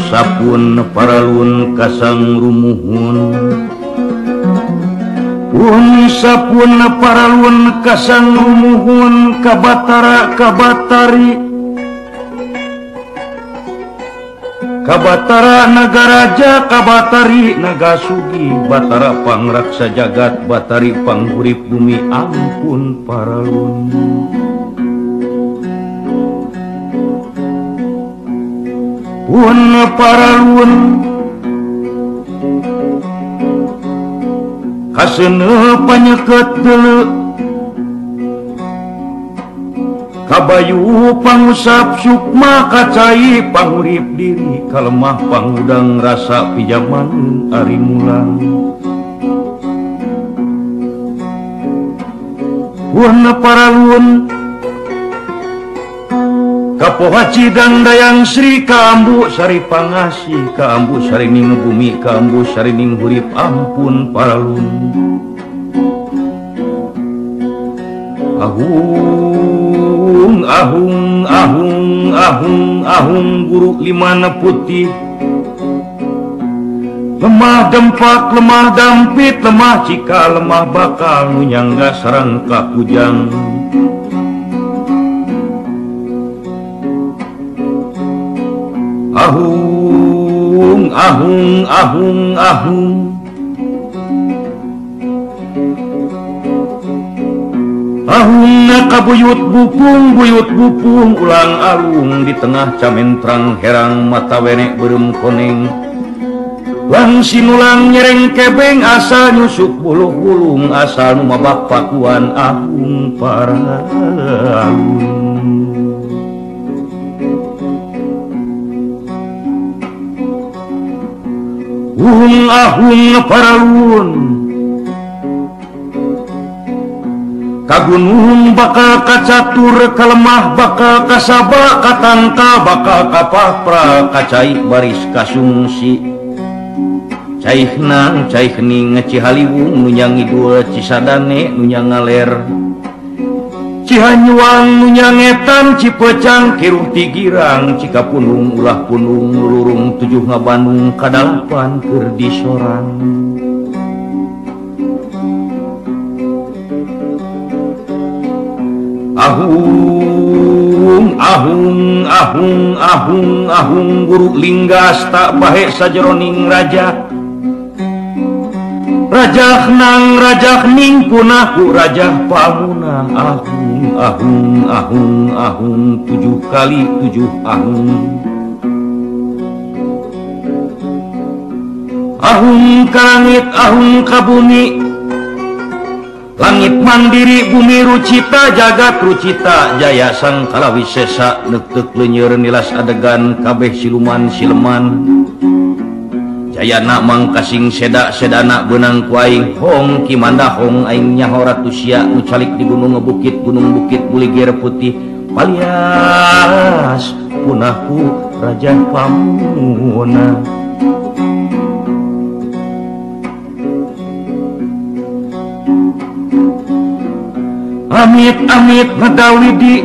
Sapun paralun kasang rumuhun pun sapun paralun kasang rumuhun kabatara kabatari kabatara nagaraja kabatari nagasugi batara pangraksa jagat batari panghurip bumi ampun paralun. Pun paralun kaseuneuh panyeukeut deuleu kabayu pangusap sukma kacai pangurip diri kalemah pangudang rasa pijaman ari mulang. Pun paralun kapoha cidang dayang Sri kaambu sari pangasih kaambu sarining bumi kaambu sarining hurip ampun paralun. Ahung ahung ahung ahung ahung guru limana putih lemah dempak lemah dampit lemah cika lemah bakal nu nyangga sareng kakujang. Ahung ahung ahung ahung ahung kabuyut bupung buyut bupung ulang alung di tengah camentrang herang mata wenek beureum koneng lang sinulang nyereng kebeng asal nyusuk buluh bulung asal nu mabak pakuan ahung paralun. Ahung ahung paralun kagunung bakal kacatur kalemah bakal kasaba katangka bakal kapapra kacai baris kasungsi caihnang caihning Cihaliwung nu nyangidul Cisadane nu nyangaler Cihanyuang nu nyangetan Cipecang kiruh Tigirang Cikapunung ulah punung lurung tujuh ngabandung kadalapan keur disorang. Ahung ahung ahung ahung ahung guru linggas tak bahe sajeroning raja rajah nang rajah ning punahku rajah pamuna ahung ahung ahung ahung 7 kali 7 ahung ahung ka langit ahung ka bumi langit mandiri bumi rucita jagat rucita jaya sang kalawisesa neuteuk leuneur nilas adegan kabeh siluman sileman jayana mangkasing seda sedana benang ku aing hong kimanda hong aing nyaho ratusia nu calik di gunung bukit gunung bukit buligir putih palias punahku raja pamuna. Amit amit madawidi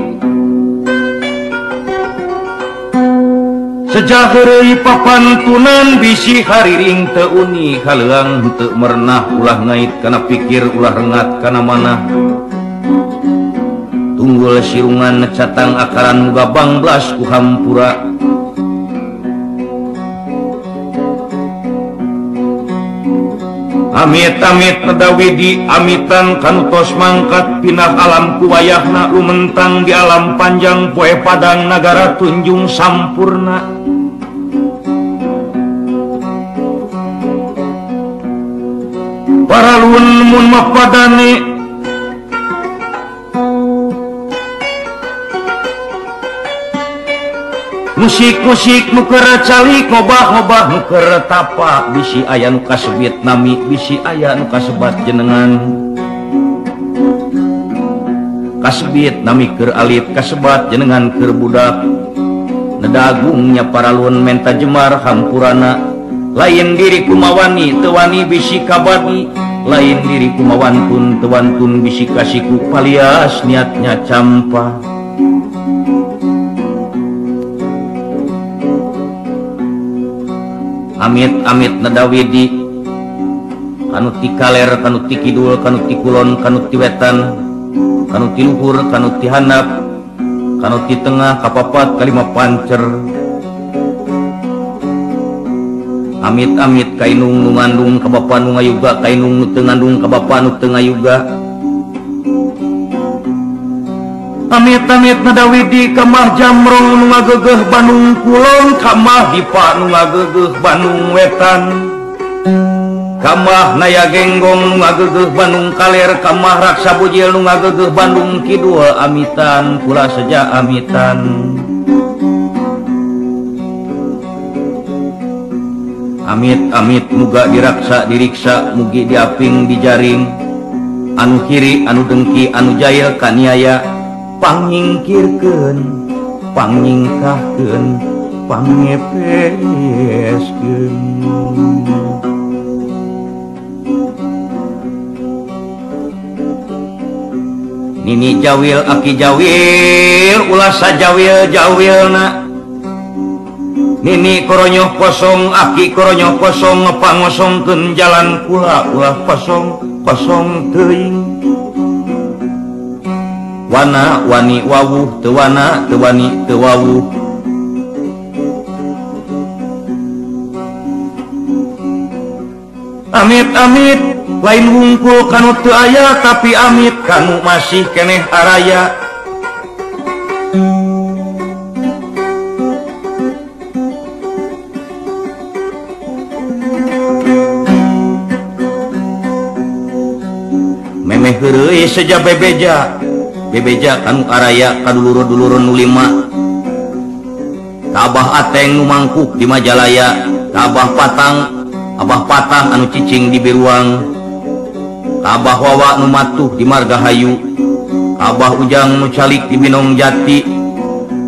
sejak heureuy papantunan bisi hariring teu uni haleuang teu merenah ulah ngait kana pikir ulah rengat kana manah tunggul sirungan catang akaran muga banglas ku hampura. Amit-amit nedawidi amitan kanutos mangkat pindah alam kuwayahna lumentang di alam panjang poe padang nagara tunjung sampurna. Paralun mun mapadane musik-musik nu keur calik ngobah-ngobah nu keur tapa bisi aya nu kasebut nami bisi aya nu kasebat jenengan kasebut nami keur alit kasebat jenengan keur budak nedagungnya paralun menta jemar hampurana lain diri kumawani teu wani bisi kabadi lain diri kumawantun teu wantun bisi kasiku palias niatnya campa. Amit-amit nadawidi kanu ti kaler kanu ti kidul kanu ti kulon kanu ti wetan kanu ti luhur kanu ti handap kanu ti tengah kapapat kalima pancer. Amit-amit kainung nu ngandung ka bapa nu ngayuga kainung nu teu ngandung ka bapa nu teu ngayuga. Amit-amit nadawidi kamah jamrong nu ngagegeh Bandung kulon kamah dipa nu ngagegeh Bandung wetan kamah naya genggong nu ngagegeh Bandung kaler kamah raksa bujil nu ngagegeh Bandung kidul. Amitan kula seja amitan. Amit-amit muga diraksa diriksa mugi diaping dijaring anu kiri anu dengki anu jail kaniaya pangnyingkirkeun pangnyingkahkeun pangngepeskeun. Nini jawil aki jawil ulah sajawil jawilna. Nini koronyoh kosong aki koronyoh kosong pangosongkeun jalan kula ulah kosong kosong teuing. Wana wani wawuh teu wana teu wani teu wawuh. Amit-amit lain wungkul kanu teu aya tapi amit kanu masih keneh araya. Memeh heureuy seja bebeja bebeja kanu araya kadulur-dulur nu lima. Ka Abah Ateng nu mangkuk di Majalaya, ka Abah Patang Abah Patah anu cicing di Biruang, ka Abah Wawa nu matuh di Margahayu, ka Abah Ujang nu calik di Binong Jati,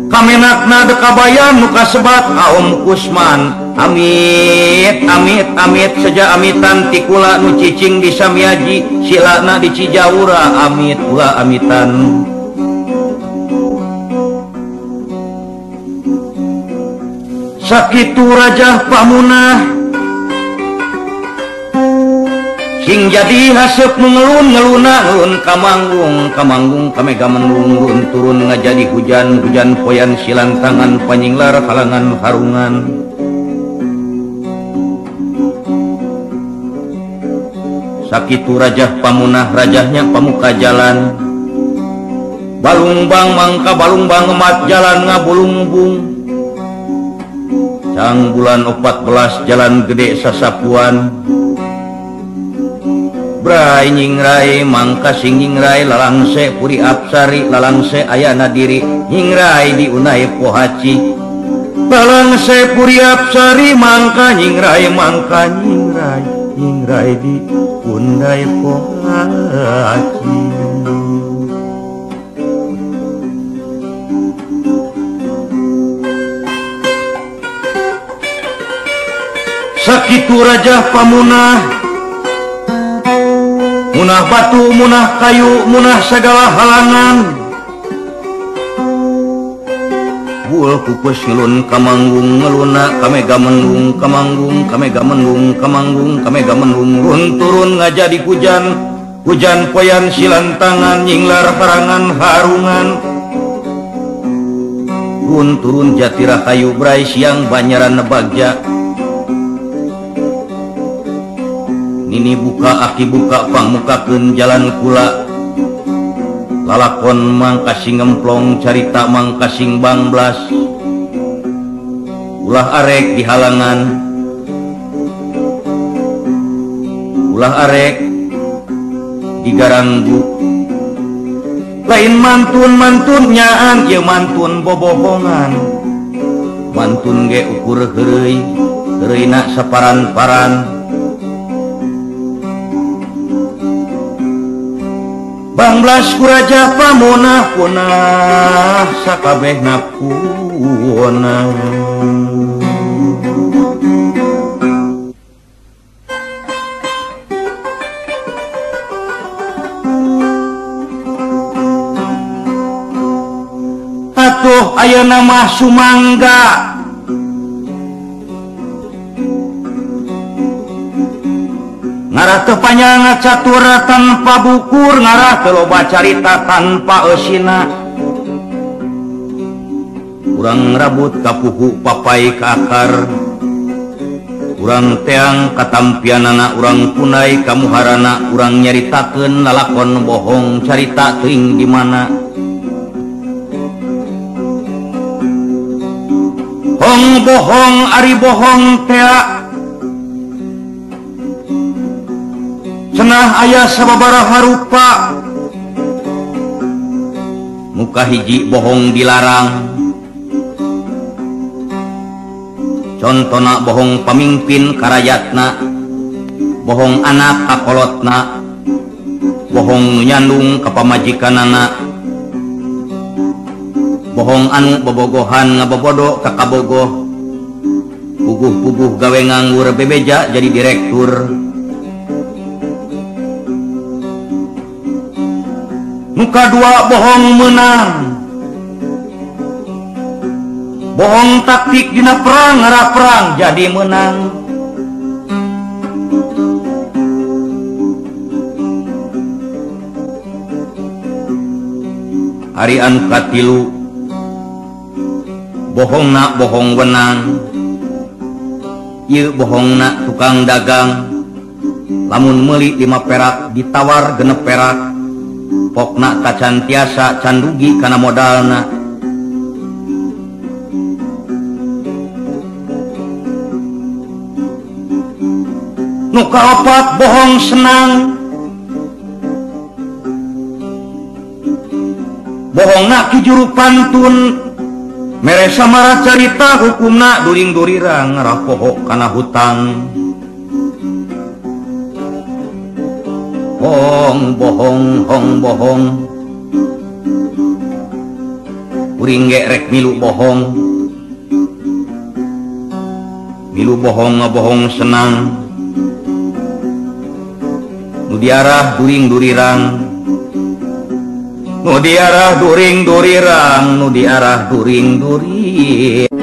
kamenakna dekabayan nu kasebat Aom Kusman. Amit amit amit seja amitan tikula nu cicing di Samiaji silana di Cijaura. Amit kula amitan. Sakitu Rajah Pamunah sing jadi haseup nu ngelun ngeluna ngelun kamanggung kamanggung kamega mendung run turun ngajadi hujan hujan poyan silantangan panyinglar halangan harungan. Sakitu Rajah Pamunah rajahnya pamuka jalan balungbang mangka balungbang emat jalan ngabulungbung. Cang bulan 14 jalan gede sasapuan. Brai nyingrai mangka sing nyingrai lalangse puri apsari lalangse ayana diri nyingrai di unai pohaci. Lalangse puri apsari mangka nyingrai mangka nyingrai nyingrai di undai pohaci. Sakitu Rajah Pamunah munah batu munah kayu munah segala halangan. Bul pupus ngelun kamanggung ngeluna kamega mendung kamanggung kamega mendung kamanggung kamega mendung run turun ngajadi hujan hujan poyan silantangan nyinglar harangan harungan. Run turun jatirahayu brai siang banyaran nebagja. Nini buka aki buka pangmukakeun jalan kula. Lalakon mangkasing ngemplong carita mangkasing bangblas. Ulah arek di halangan, ulah arek di garanggu. Lain mantun-mantun nyaan ieu mantun bobohongan. Mantun ge ukur heureuy, heureuyna saparan-paran. Banglas kuraja pamunah punah sakabehna punah. Atuh ayeuna mah sumangga Ngarah teu panjang catur tanpa bukur, ngarah teu loba carita tanpa eusina. Urang rabut ka puhu papai ka akar, urang teang katampianana, urang punai ka muharana, urang nyaritakeun lalakon bohong carita teuing di mana. Hong bohong ari bohong tea, cenah aya sababaraha rupa. Muka hiji bohong dilarang, contona bohong pamimpin karayatna, bohong anak kakolotna, bohong nu nyandung ka pamajikanana, bohong anu bobogohan ngabobodo ka kabogoh, puguh-puguh gawe nganggur bebeja jadi direktur. Muka dua bohong menang, bohong taktik dina perang ngarah perang jadi menang. Ari anu katilu bohongna bohong wenang, ieu bohongna tukang dagang, lamun meuli 5 perak ditawar 6 perak, pokna tacan tiasa can rugi kana modalna. Nu kaopat bohong senang, bohongna ki juru pantun, mere samara carita hukumna during-durirang ngarah poho kana hutang. Bohong bohong hong bohong, kuring ge rek milu bohong, milu bohong ngabohong senang, nu diarah during-durirang, nu diarah during-durirang, nu diarah during-durirang.